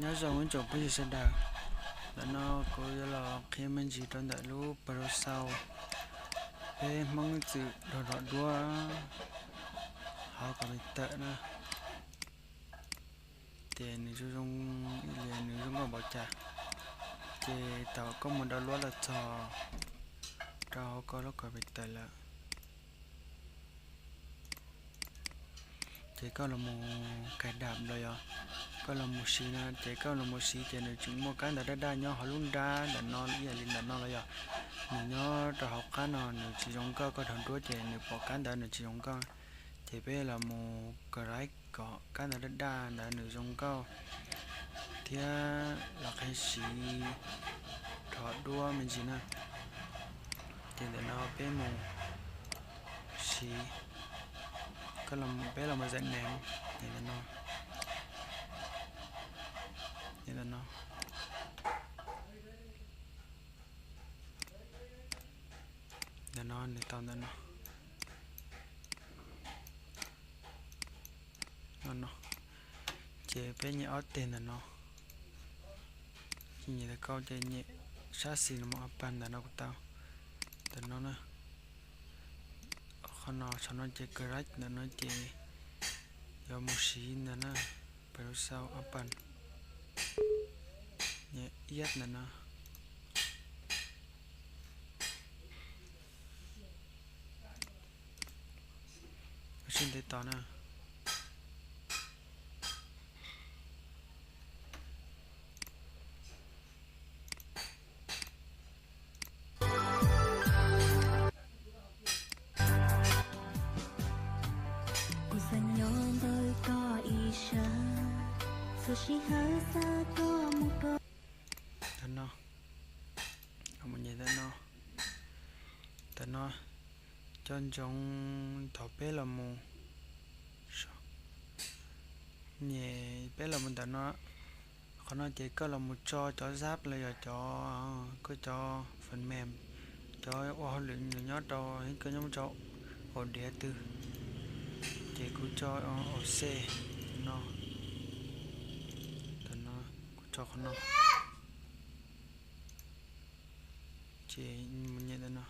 Nyob zoo ib tsoom phooj ywg sawv daws, ntawm no kuv yuav los qhia me ntsis rau ntawm lub Photoshop peb Hmoob txwm rho rho duab hauv computer na. Ces nws zoo zoo, nws zoo nkauj npaum cas, ces thaum koj mus download los txog rau hauv koj lub computer lawm, ces koj los mus cài đặt los yog koj los mus siv no, ces koj los mus siv ces nws tseem muaj kab ntawv daj daj nyob hauv lub nrab ntawm no ib yam li ntawm no los yog nws nyob rau hauv qab no nws tsis zoo nkauj, koj rho duab ces nws pom kab ntawv nws tsis zoo nkauj. Ces peb los mus cài đặt kom kab ntawv daj daj ntawd nws zoo nkauj thiab los qhia siv rho duab me ntsis na. Ces ntawm no peb mus siv, peb los mus zais nev, ces ntawm no, ces ntawm no, ntawm no nws tau ntawm no, no no, ces peb nyem ob teg ntawm no, ces nyem tau kau ces nyem sab xis no mus a pas ntawm no kuj tau, ntawm no na. Qhov no, saum no ces cài đặt ntawm no ces yuav mus siv ntawm na, Photoshop a pas, nyem iab ntawm no. Sib ntev tos na. Ntawm no, mus nyem ntawm no, ntawm no, cov ntsoov thaum peb los mus, nyem peb los mus ntawm no. Qhov no ces koj los mus tso cov zap los yog cov, koj cov phần mềm, cov ua hauj lwm nws nyob rau, koj nyob rau ổ đĩa twg, ces kuv tso ổ C no, ntawm no, kuv tso qhov no, ces mus nyem ntawm no.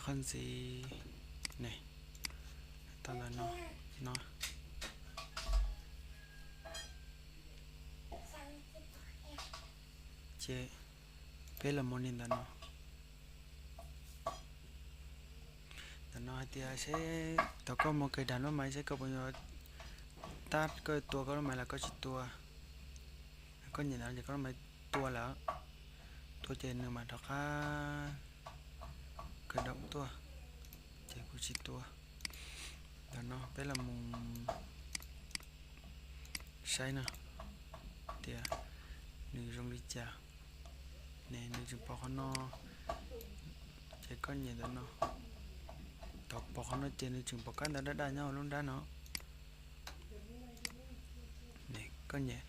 Qhov ntxiv ne, tau ntawm no, no. Ces peb los mus li ntawm no. Ntawm no hais tias seb thaum koj mus cài đặt lub máy seb koj puas yuav tắt, koj tua koj lub máy los koj tsis tua. Koj nyem ntawm no ces koj lub máy tua lawm, tua ces nws mam rov qab khởi động tuaj, ces kuv tsis tua. Ntawm no peb los mus saib no tias nws zoo li cas. Ne nws tseem pom qhov no, ces koj nyem ntawm no. Thaum pom qhov no ces nws tseem pom kab ntawv daj daj nyob hauv lub nrab no. Koj nyem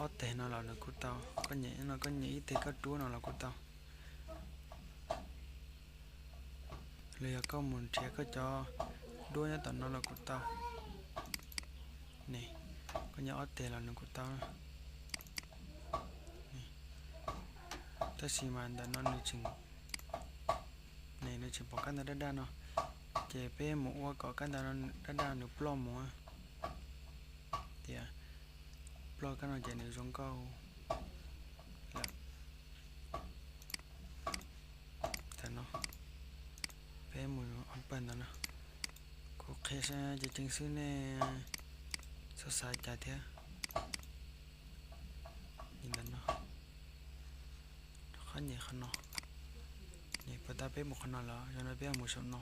ob teg no los nws kuj tau, koj nyem no, koj nyem ib teg koj duab no los kuj tau, los yog koj mus nrhiav koj cov duab nyob tom no los kuj tau. Ne, koj nyem ob teg los nws kuj tau. Tab sis mas ntawm no nws tseem, ne nws tseem pom kab ntawv daj daj no, ces peb mus ua kom kab ntawv daj daj nws ploj mus, tias ploj kab no ces nws zoo nkauj lawm. Tam no peb mus ob pawg ntawd no, kuv qhia saib ceev ceev xwb nej txhob xav cas thiab. Li ntawm no, qhov Qhov no, puas tau? Peb mus qhov no los yog no peb mus saum no.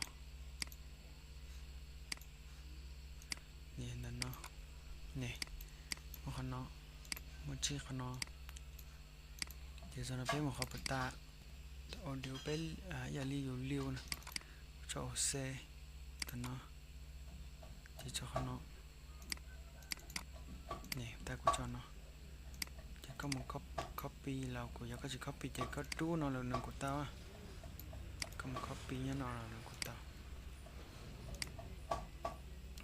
Ntawm no, ne, muaj qhov no, muaj tsib qhov no. Ces txog no peb mus qhov puas tau, audio peb, ib yam li yus liu na, tso au xe ntawm no, ces tso qhov no, ne, tau kuv tso no. Ces koj mus copy los kuv, yog koj tsis copy ces koj rub no los nws kuj tau. Koj mus copy nyob no los nws kuj tau.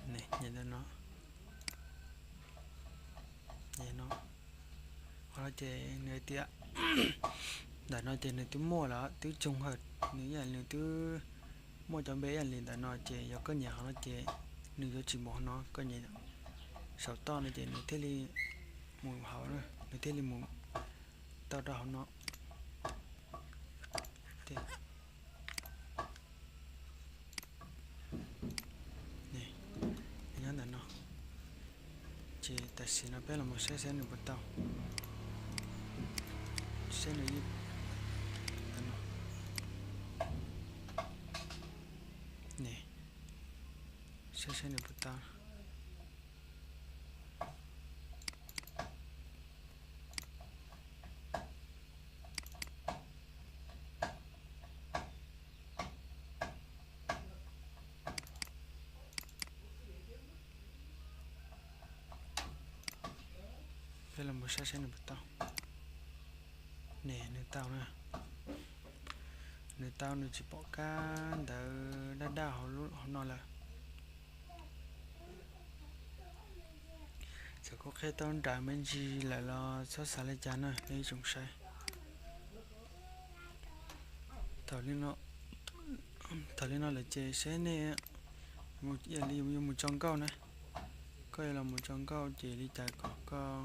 Nyem ntawm no, nyem no. Qhov no ces nws hais tias ntawm no ces nws twb muaj lawm, twb tsoo hawm, nws ib yam li nws twb muaj cov npe ib yam li ntawm no ces yog koj nyem qhov no ces nws yuav tsis mus hauv no, koj nyem saum toj no ces nws thiaj li mus hauv, nws thiaj li mus tau rau hauv no. Nyob ntawm no, ces tam sim no peb los mus saib saib nws puas tau. Saib nws, saib saib nws puas tau. Peb los mus saib saib nws puas tau. Ne, nws tau na. Nws tau, nws tsis pom kab ntawv daj daj hauv no lawm. Txawm kuv qhia tau nrawm me ntsis lawm los txhob xav li cas na nej ib tsoom saib. Thaum li no lawm ces seb nej ib yam li yuav mus tso nkauj na. Koj yuav los mus tso nkauj ces li cas kom koj,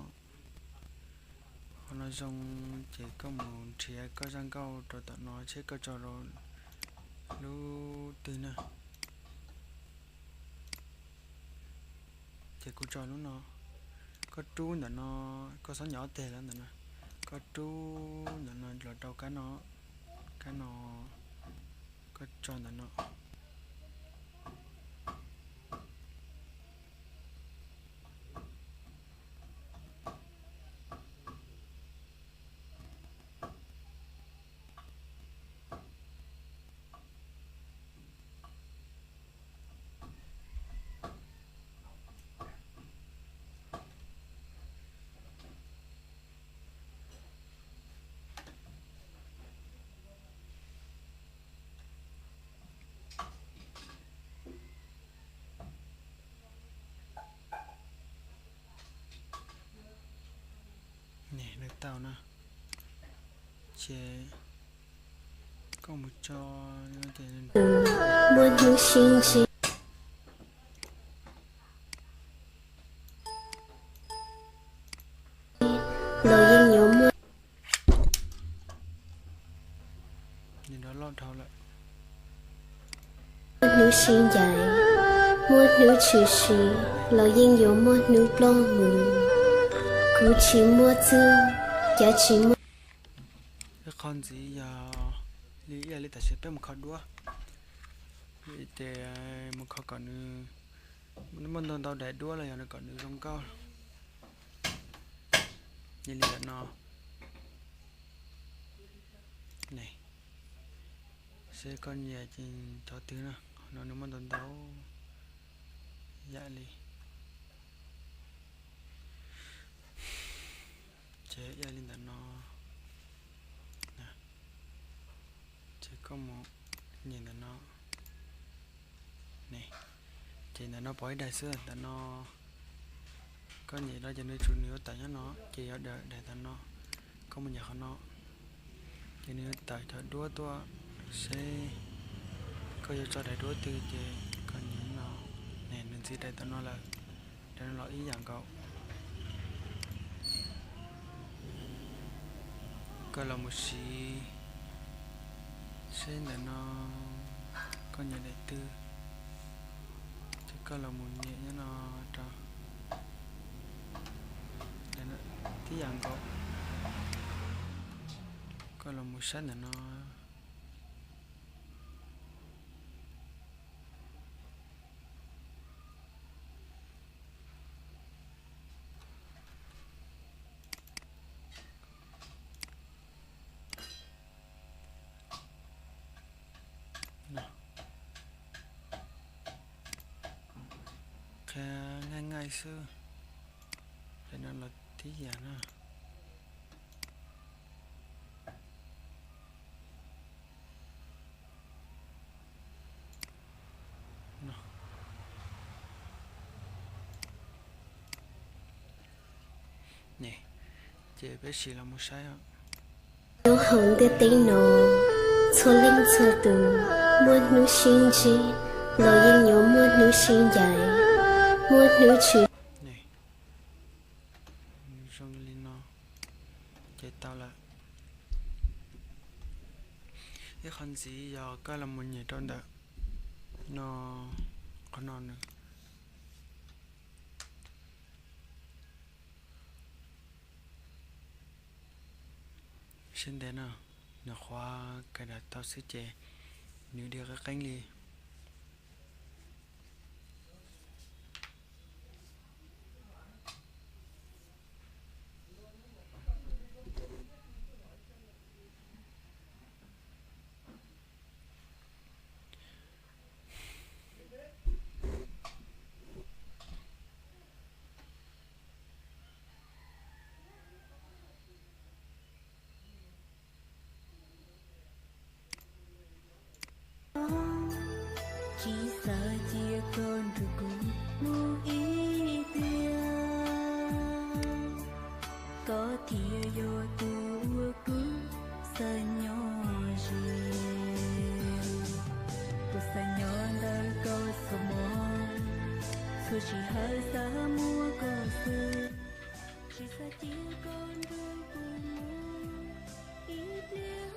qhov no zoo ces koj mus nrhiav koj zaj nkauj rau tom no seb koj tso rau lub twg na. Ces kuv tso lub no, koj rub ntawm no, koj txhob nyem ob teg lawm ntawm no, koj rub ntawm no los rau kab no, kab no, koj tso ntawm no. Nws tau na, ces koj mus tso, muaj hnub sib ntsib los yeej yuav muaj hnub sib ncaim, muaj hnub tshwm sim los yeej yuav muaj hnub ploj mus. Kuv tsis muaj txuj, cav tsis muaj. Ib qho ntxiv yog li ib yam li tam sim peb mus kho duab, ces mus kho kom nws muaj ntau ntau daim duab los yog nws kom nws zoo nkauj. Yog li ntawm no, seb koj nyiam ces thov twg na, no nws muaj ntau ntau yam li. Ces yog li ntawm no, ces koj mus nyem ntawm no. Ces ntawm no pom ib daim xwb, ntawm no koj nyem no ces nws tsuas nws yuav tawm nyob no, ces yog daim ntawm no. Koj mus nyem qhov no, ces nws yuav tawm cov duab tuaj seb koj yuav tso daim duab twg ces koj nyem no. Nws ntxiv daim ntawm no lawm, daim no los ib yam nkaus. Koj los mus siv seb ntawm no koj nyem daim twg, ces koj los mus nyem nyob no rau, tib yam nkaus. Koj los mus saib ntawm no. Qhia nqaij nqaij xwb, ces no los tib yam na. Ces peb sim los mus saib. Nyob hauv ntiaj teb no, txhua leej txhua tus muaj hnub sib ntsib, los yeej yuav muaj hnub sib ncaim, muaj hnub tshwm. Zoo li no ces tau lawm. Ib qhov ntxiv yog koj los mus nyem rau ntawm no, qhov no nws siab ntev no, nyuam qhuav cài đặt tau xwb ces nws dhia qeeb qeeb li. Tsis xav cia koj nrog kuv mus ib pliag, koj thiaj yog tus uas kuv xav nyob ze. Kuv xav nyob ntawm koj txhua hmo, txhua sij hawm xav muaj koj xwb. Tsis xav cia koj nrog kuv mus ib pliag,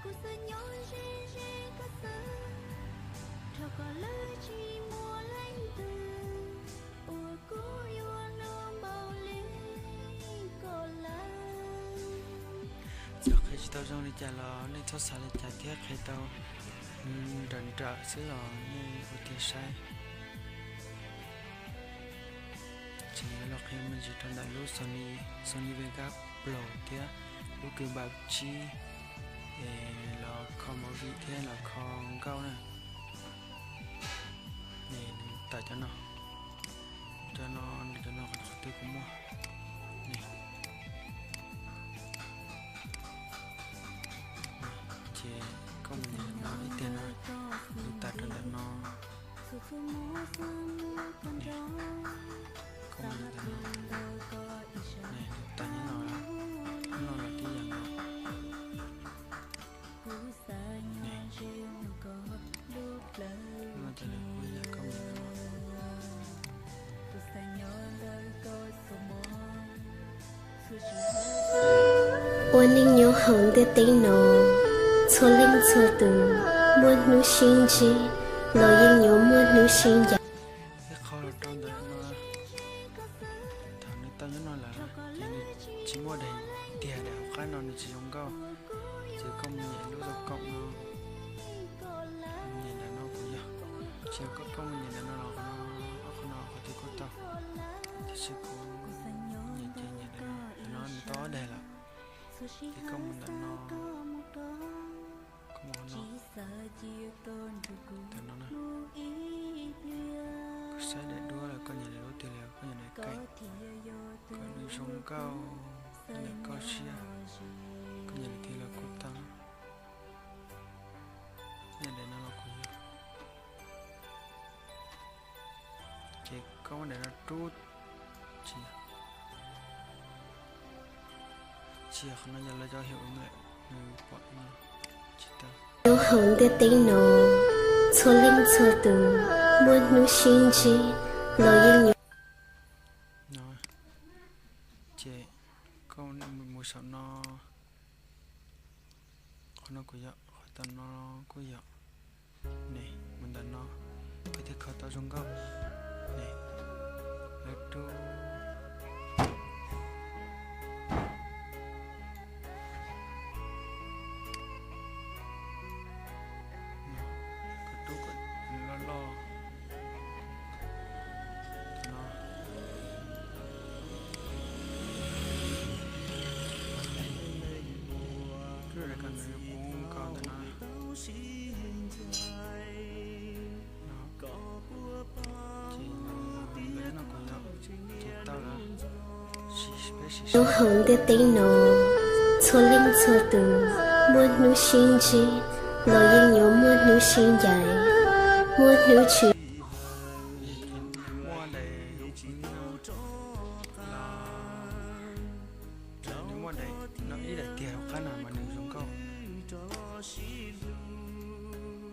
kuv xav nyob ze ze koj xwb. Rau qhov lawv tsis muaj leej twg uas kuv yuav hlub npaum li koj lawm. Txawm qhia tsis tau zoo li cas los nej txhob xav li cas thiab, qhia tau nrawm nrawm xwb los nej ua tiag saib. Tseem yuav los qhia me ntsis rau ntawm lub Sony, Sony Vegas Pro thiab lub kws npab tsib, es los kho movie thiab los kho nkauj na. Nws tawm cov no, cov no, cov no qhov twg kuv muaj. Ces koj mus nyem no ib tiag no, nws tawm rau ntawm no. Koj mus nyem ntawm no, nws tawm nyob no, nyob no los tib yam nkaus. Ua neej nyob hauv ntiaj teb no, txhua leej txhua tus muaj hnub sib ntsib, los yeej yuav muaj hnub sib ncaim. Ib qho los rau ntawm no, thaum nws tau nyob no lawm ces nws tsis muaj daim tiag, daim hauv qab no nws tsis zoo nkauj. Ces koj mus nyem lub zaj koom no, nyem ntawm no kuj yog, tsis yog koj, koj mus nyem ntawm no los qhov no, ob qhov no qhov twg kuj tau, tiam sis kuv nyem ces nyem ntawm no, ntawm no nws tau ob daim lawm. Ces koj mus ntawm no, koj mus qhov no, ntawm no na. Koj saib daim duab los koj nyem daim duab twg los koj nyem daim keem, kom nws zoo nkauj ntawm koj siab, koj nyem daim twg los kuj tau. Nyem daim no los kuj yog. Ces koj muab daim no rub, tsis, tsis yog qhov no yog lawv cov him ua lawm, nws pom no tsis tau. Nyob hauv ntiaj teb no, txhua leej txhua tus muaj hnub sib ntsib, los yeej yuav. No, ces koj mus saum no, qhov no kuj yog, qhov tom no kuj yog. Ne, mus ntawm no, peb thiaj kho tau zoo nkauj. Ne, lawv rub. Nyob hauv ntiaj teb no, txhua leej txhua tus muaj hnub sib ntsib los yeej yuav muaj hnub sib ncaim, muaj hnub tshwm. Nws muaj daim, nws muaj daim no ib daim tiag hauv qab no mas nws zoo nkauj.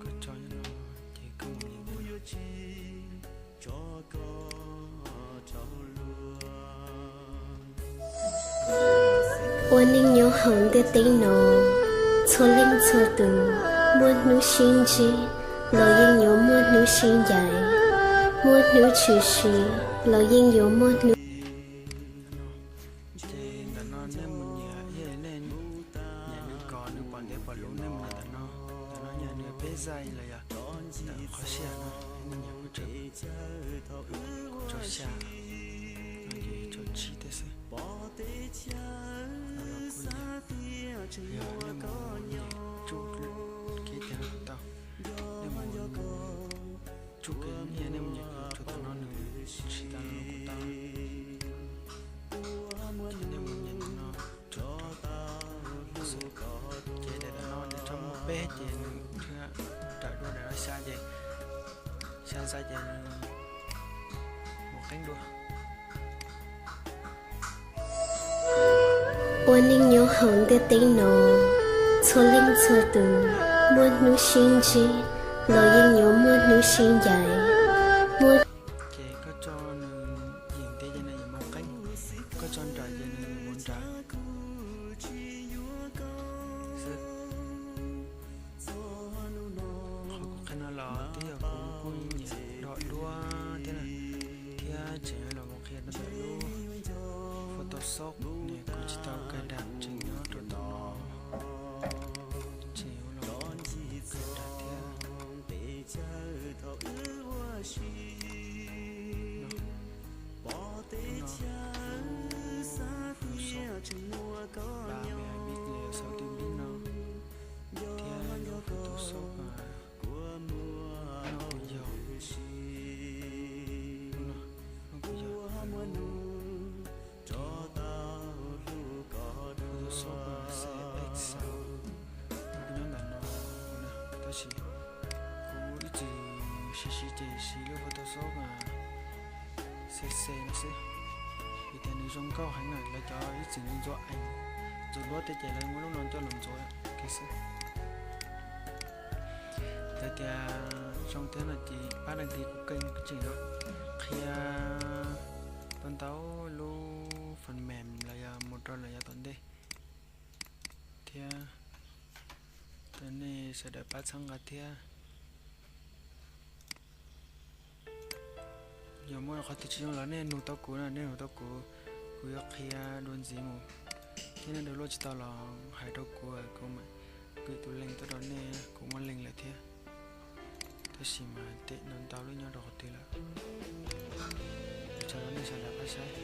Koj tso no ces koj mus. Ua neej nyob hauv ntiaj teb no, txhua leej txhua tus muaj hnub sib ntsib los yeej yuav muaj hnub sib ncaim, muaj hnub tshwm sim los yeej yuav muaj hnub. Ces ntawm no nej mus nyiam, nej nyiam nws kom nws pom ntev pom luv nej mus nyiam ntawm no. Ntawm no yog nws peb zaij los yog ntawm qhov sij hawm no nej nyiam kuj tso, kuv tso xya, no ces tso tsib tej xwb. No los kuj yog, yog nej mus nyiam tsuj kev tiag no kuj tau, nej mus tsuj kev nyiam, nej mus nyiam tsuj tom no nws tsis tau no kuj tau. Ces nej mus nyiam no, ces daim no nws tso muaj peb ces nws thiaj rawm dua daim no xya ces, xya zaij ces nws mus qeeb dua. Ua neej nyob hauv ntiaj teb no, txhua leej txhua tus muaj hnub sib ntsib los yeej yuav muaj hnub sib ncaim, muaj. Ces koj tso nws yeem ntiav ces nws yeem mus qeeb, koj tso nrawm ces nws yeem mus nrawm xwb. Qhov kuv qhia no los twb yog kuv kuj nyiam do duab thiab na, thiab tseem los mus qhia rau ntawm lub Photoshop ne, kuv tsis tau cài đặt, tseem nyob rau tom no, tseem los cài đặt thiab. Photoshop ba megabit ne, sáu mươi bit no, thiab lub Photoshop no kuj yog, no kuj yog Photoshop C X sáu, kuj nyob ntawm no na, tab sis kuv ib txwm siv siv ces siv lub Photoshop C C no xwb, vim tias nws zoo nkauj heev na, lawv cov ib txwm ntxuav ees, ntxuav duab tej ces lawv muab lub no coj los ntxuav kiag xwb. Yog tias zoo thiab no ces pab đăng ký kuv kênh kuv tseem qhia tau ntau lub phần mềm los yog mus rau lawm yav tom ntej thiab. Nej sawv daws pab txhawb nqa thiab. Yog muaj qhov twg tsis zoo los nej nug tau kuv na, nej nug tau kuv, kuv yuav qhia dua ntxiv mus. Thiab nej download tsis tau los hais rau kuv, kuv mam kwv tus link tuaj rau nej, kuv muaj link lawm thiab. Tab sis mas tem ntau ntau lub nyob rau qhov twg lawm. Ua tsaug rau nej sawv daws pab saib.